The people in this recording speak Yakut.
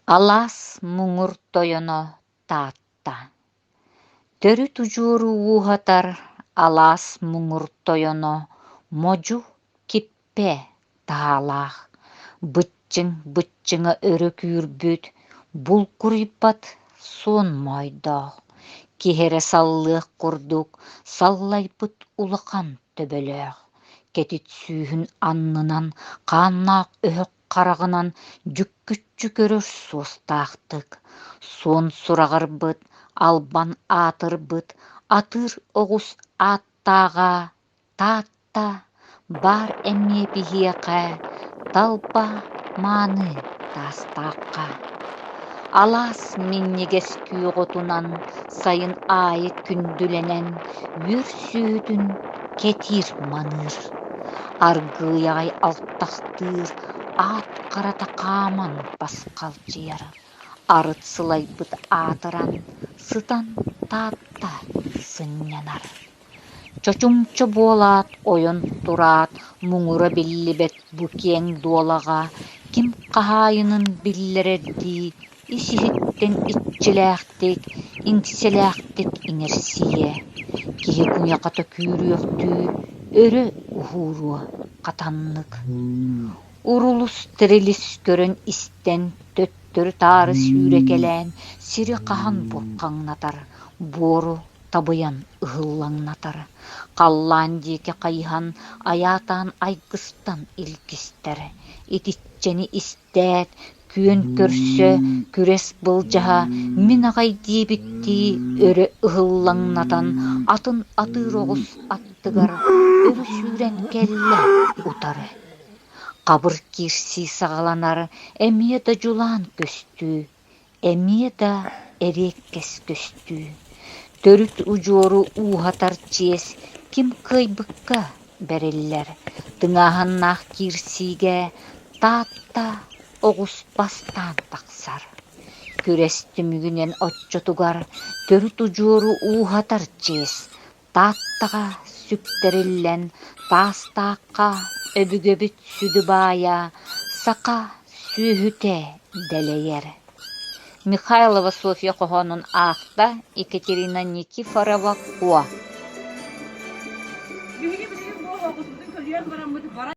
Алаас муҥур тойоно Таатта Төрүт удьуору ууһатар алаас муҥур тойоно модьу киппэ таһаалаах, быччыҥ быччыҥа өрө күүрбүт, булкуруйбат суон моойдоох, киһи эрэ саллыах курдук саллайбыт улахан төбөлөөх, кэтит сүүһүн аннынан хааннаах өһөх хараҕынан дьүккүччү көрөр суостаахтык, суон сураҕырбыт, албан аатырбыт атыыр оҕус ааттааҕа Таатта баар эмиэ биһиэхэ талба мааны таастаахха. Алаас минньигэс күөх отунан сайын аайы күндүлэнэн үөр сүөһүтүн кэтиир маныыр. Аргыый аҕай алтахтыыр, аат харата хааман басхалдьыйар, арыт сылайбыт аатыран, сытан Таатта сынньанар. Чочумча буолаат, ойон тураат, муҥура биллибэт бу киэҥ дуолаҕа ким хаһаайынын биллэрэрдии ис-иһиттэн иччилээхтик, иҥсэлээхтик иҥэрсийиэ, киһи куйахата күүрүөхтүү өрө уһууруо хатаннык. Урулус-тэрилис көрөн-истэн, төттөрү-таары сүүрэкэлээн сири хаһан бурхаҥнатар, буору табыйан ыһыллаҥнатар, халлаан диэки хайыһан айаатаан айгыстан илгистэр, итиччэни истээт, күөн көрсө, күрэс былдьаһа мин аҕай диэбиттии өрө ыһыллаҥнатан атын атыыр оҕус аттыгар өрө сүүрэн кэллэ утары. Хабыр киирсии саҕаланар эмиэ да дьулаан көстүү, эмиэ да эриэккэс көстүү. Төрүт удьуору ууһатар чиэс ким кыайбыкка бэриллэр. Тыҥааһыннаах киирсиигэ Таатта оҕус бастаан тахсар. Күрэс түмүгүнэн оччотугар төрүт удьуору ууһатар чиэс Тааттаҕа сүктэриллэн Таастаахха өбүгэбит сүдү баайа саха сүөһүтэ дэлэйэр. Михайлова Софья хоһоонун аахта Екатерина Никифорова-Куо. Биһиги билигин бу оҕусбутун көлүйэн бараммыт бара.